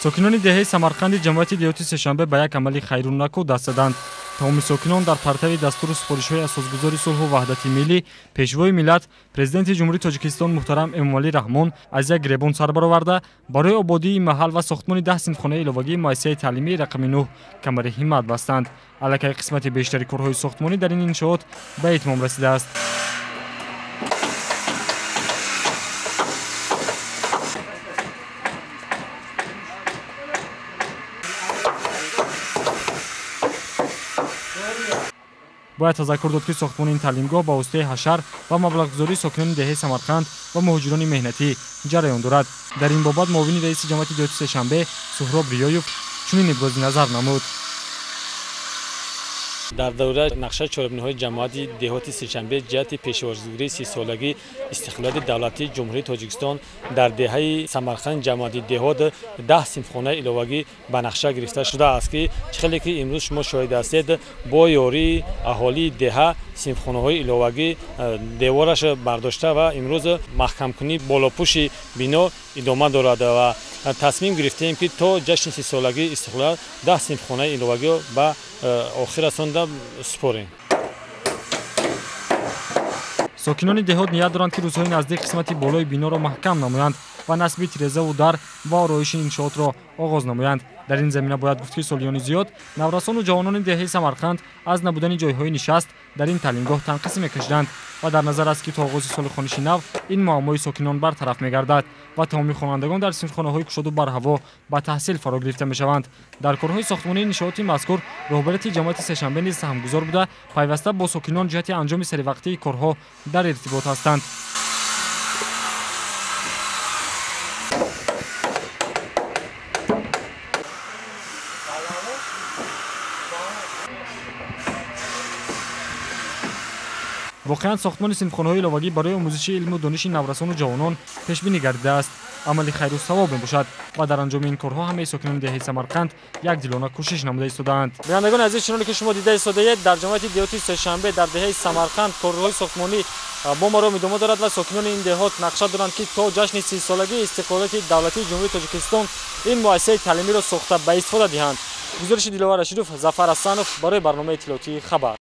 Сокинони деҳаи Самарқанди ҷамоати деҳоти Сешанбе ба як амали хайрунаку даст заданд. Тамоми сокинон дар партави дастуру супоришҳои асосгузори сулҳу ваҳдати миллӣ, пешвои миллат, президенти Ҷумҳурии Тоҷикистон муҳтарам Эмомалӣ Раҳмон аз як гиребон сар бароварда, барои ободии маҳал ва сохтмони 10 синфхонаи иловагии муассисаи таълимии рақами 9 камари ҳиммат бастанд. Аллакай қисмати бештари корҳои сохтмонӣ дар ин иншоот ба итмом расидааст. Бояд тазаккур дод, ки сохтмони ин таълимгоҳ ба воситаи ҳашар ва маблағгузории сокинони деҳаи Самарқанд ва муҳоҷирони меҳнатӣ ҷараён дорад. Дар ин бобат муовини раиси ҷамоати деҳоти Сешанбе Суҳроб Риёев чунин ибрози назар намуд. Дар давраи нақшаи чорабиниҳои ҷамоати деҳоти Сешанбе ҷиҳати пешвозгирии 30-солагии истиқлолияти давлатии Ҷумҳурии Тоҷикистон дар деҳаи Самарқанд ҷамоати деҳот 10 синфхонаи иловагӣ ба нақша гирифта шудааст, ки чӣ хеле ки имрӯз шумо шоҳид ҳастед, бо ёрии аҳолии деҳа синфхонаҳои иловагӣ девораш бардошта ва имрӯз маҳкамкунии болопӯши бино идома дорад ва тасмим гирифтем, ки то ҷашни 30-солагии истиқлолият 10 синфхонаи иловагиро ба охир расонда супорем. Сокинони деҳот ният доранд, ки рӯзҳои наздик қисмати болои биноро маҳкам намоянд ва насби тирезаву дар ва ороиши иншоотро оғоз намоянд. Дар ин замина бояд гуфт, ки солиёни зиёд наврасону ҷавонони деҳаи Самарқанд аз набудани ҷойҳои нишаст дар ин таълимгоҳ танқисӣ мекашиданд ва дар назар аст, ки то оғози соли хониши нав ин муаммои сокинон бартараф мегардад ва тамоми хонандагон дар синфхонаҳои кушоду барҳаво ба таҳсил фаро гирифта мешаванд. Дар корҳои сохтмонии иншооти мазкур роҳбарияти ҷамоати Сешанбе низ саҳмгузор буда, пайваста бо сокинон ҷиҳати анҷоми саривақтии корҳо дар иртибот ҳастанд. Воқеан, сохтмони синфхонаҳои иловагӣ барои омӯзиши илму дониши наврасону ҷавонон пешбинӣ гардидааст. Амали хайру савоб мебошад ва дар анҷоми ин корҳо ҳамаи сокинони деҳаи Самарқанд якдилона кӯшиш намуда истодаанд. Бинандагони азиз, чуноне ки шумо дида истодаед, дар ҷамоати деҳоти Сешанбе дар деҳаи Самарқанд корҳои сохтмонӣ бо маром идома дорад ва сокинони ин деҳот нақша доранд, ки то ҷашни 30-солагии истиқлолияти давлатии Ҷумҳурии Тоҷикистон ин муассисаи таълимиро сохта ба истифода диҳанд. Гузориши Диловар Рашидов, Зафар Ҳасанов барои барномаи иттилоотии Хабар.